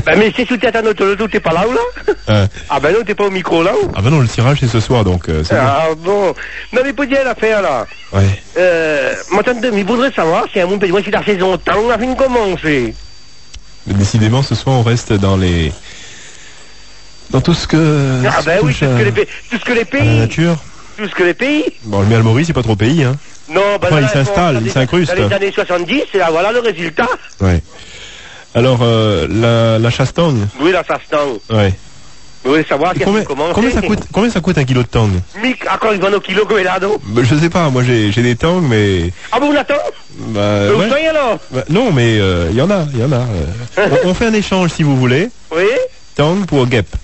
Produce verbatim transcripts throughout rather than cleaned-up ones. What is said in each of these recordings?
Bin, mé sé sou tèt a nout, nout, té pa la ou la ? Hein. Ah bin non, té pa o mikro la ou ? Ah bin non, le tirage, c'est ce soir, donc, euh, c'est bon. Ah bon. Non, mé pou dir lafèr la. Ouais. Euh, moin, mi voudré savoir si in moun pé di amoin si la sézon tang la fine komansé. Mais décidément, ce soir, on reste dans les, dans tout ce que, Ah ce qui bin oui, touche tout ce que à, les pé-, tout ce que les pays. À la nature. Tout ce que les pays. Bon, mais à Maurice, c'est pas trop pays, hein. Non, bin, Enfin, la, il s'installe, dan lé, il s'incruste. Dan lé zané soisann-dis, la, voilà le résultat. Ouais. Alors, euh, la, la chasse tang. Oui, la chasse tang. Ouais. Vous voulez savoir si elle commence ? Et combien, combien ça coûte, combien ça coûte un kilo de tang ? Mik, akoz i vann o kilo konm la, non ? Ben, je sais pas, moi j'ai, j'ai des tangs, mais... Ah bon, ou néna tang ? Bah, ouais. Ou gingn alor ? Bah, non, mais, euh, il y en a, il y en a, euh. On, on fait un échange si vous voulez. Oui. Tang pour guêpe.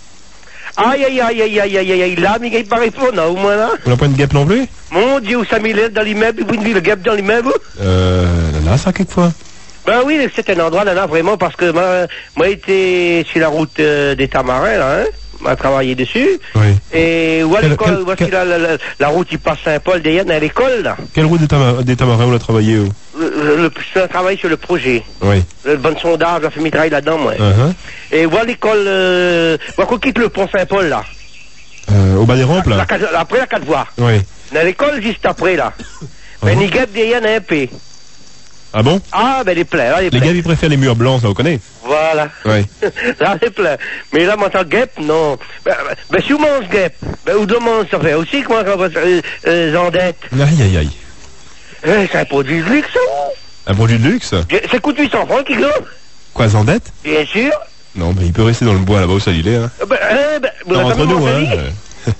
Ay, ay, ay, la, mi gingn pa réponn, hein, omoin la. Ou la poin de guêpe non plus ? Mon Dieu, ousa mi lé dan limèb, ou poin de guêpe dan limèb ? Euh, la, sa, kèlkefoi. Ben oui, sé in landroi, la, la, vréman, parske moin, moin lété su la rout, euh, dé Tamarin, la, hein. Moin la travay dési. Oui. É ou a lékol, kèl, ou a kèl, la, la, la, la rout i pas Saint-Paul dèrièr, dan lékol, la. Kèl rout dé Tama-, dé Tamarin ou la travay, ou ? Le, le, le, mi la travay su le projé. Oui. Le bann sondaz, la fé mi travay ladan, moin. Uh-huh. É ou a lékol, euh, ou a kosa i kit le pon Saint-Paul, la. Euh, o ba dé ranp, la. La kat-, apré la kat voi. Oui. Dan lékol, zis apré, la. Uh-huh. Ben, ni guêp dèrièr, néna in pé. Ah bon ? Ah, ben, lé plin, la, lé plin. Les gars, ils préfèrent les murs blancs, ça, vous connaissez ? Voilà. Oui. La, lé plin. Mé la, moin, sa, guêp, non. Ben, ben, si ou manz guêp, ben, ou doi manz sa fé osi, koman, euh, euh, zandèt. Aïe, aïe, aïe. Eh, sé in produi de luxe, sa, ou ? Un produit de luxe ? Bien, sa i kout uit san fran le kilo. Quoi, zandèt ? Bien sûr. Non, mais il peut rester dans le bois là-bas où ça il est, hein. Euh, ben, euh, ben, Non, entre nous, hein, euh.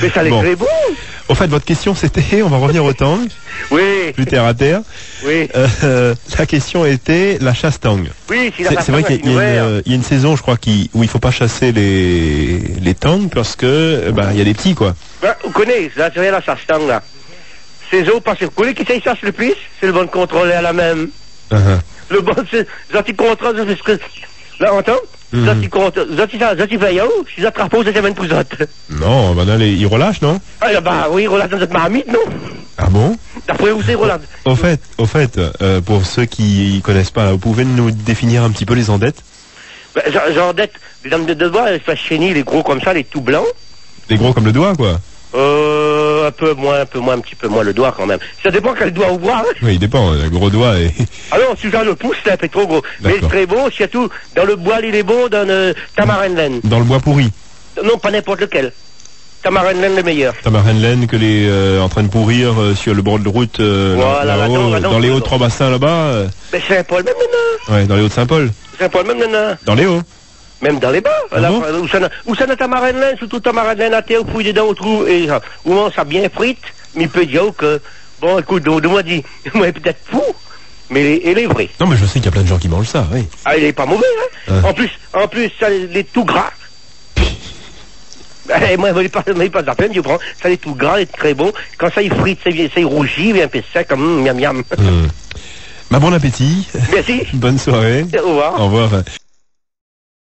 Mais ça, lé très bon. Bon. Au fait, votre question, c'était, on va revenir au tang, Oui. plus terre à terre. Oui. Euh, la question était la chasse tang. Oui, si la chasse tang, c'est vrai qu'il y a, il y a une, ouvert. Euh, il y a une saison, je crois, qui, où il faut pas chasser les, les tangs parce que, euh, ben, il y a des petits, quoi. Ben, ou koné, la, sé la chasse tang, la. Sé zot, parske ou koné kisa i shas le plis ? Sé le bann kontrolèr la mèm. Uh-huh. Le bann, sé, zot i kontrol, zot i, la, antann ? Mhm. Zot i kont-, zot i sa, zot i vèy aou, si zot i trap aou, sé mèm pou zot. Non, ben, lé, i relash, non ? Ah, ben oui, i relash dan zot marmit, non ? Ah bon ? D'apré ou sé relash ? Au fait, au fait, euh, pour ceux qui connaissent pas, là, vous pouvez nous définir un petit peu les zandèt ? Ben, za-, zandèt, lé dan le doi, sa i fé sheni, lé gro konmsa, lé tou blan. Lé gro konm le doi, koi. Euh, in pé moin, in pé moin, in ti pé moin le doi kan mèm. Sa i dépan kèl doi ou voi, hein. Oui, i dépan, le gro doi é... Alor, si ou gard le pous, lé in pé tro gro. Mé D'accord. Lé tré bon, sirtou dan le boi, lé bon, dan le tamarin lèn. Dan le boi pouri. Non, pa ninport lekèl. Tamarin lèn le méyèr. Tamarin lèn ke lé, euh, an trin de pourri, euh, sur le bor de rout, euh, Voilà, la-o, ladan, ladan, dan lé o de Trois-Bassins laba, euh. Mé Saint-Paul mèm, néna. Ouais, dan lé o de Saint-Paul. Saint-Paul mèm, néna. Dan lé o. Mèm dan lé ba. Ah bon ? La, ousa néna, ousa néna tamarin lèn, sirtou tamarin lèn atèr, ou fouy dedan, ou trouv, é sa, ou manz sa bien frit, mi pé dir aou ke, bon, ékout, de, de moin di, moin pétèt fou, mé lé, lé vré. Non, mais je sais qu'il y a plein de gens qui mangent ça, oui. Ah, lé pa mové, hein. Hein. An plis, an plis, sa, lé, lé tou gra. Eh, moin, moin, lé pa, moin, lé pa zapèn, mi pran. Sa, lé tou gra, lé tré bon. Kan sa i frit, sa i, sa i rouzi, in pé sèk, mm, miam, miam. Hmm. Bah, bon appétit. Merci. Bonne soirée. Au revoir. Au revoir.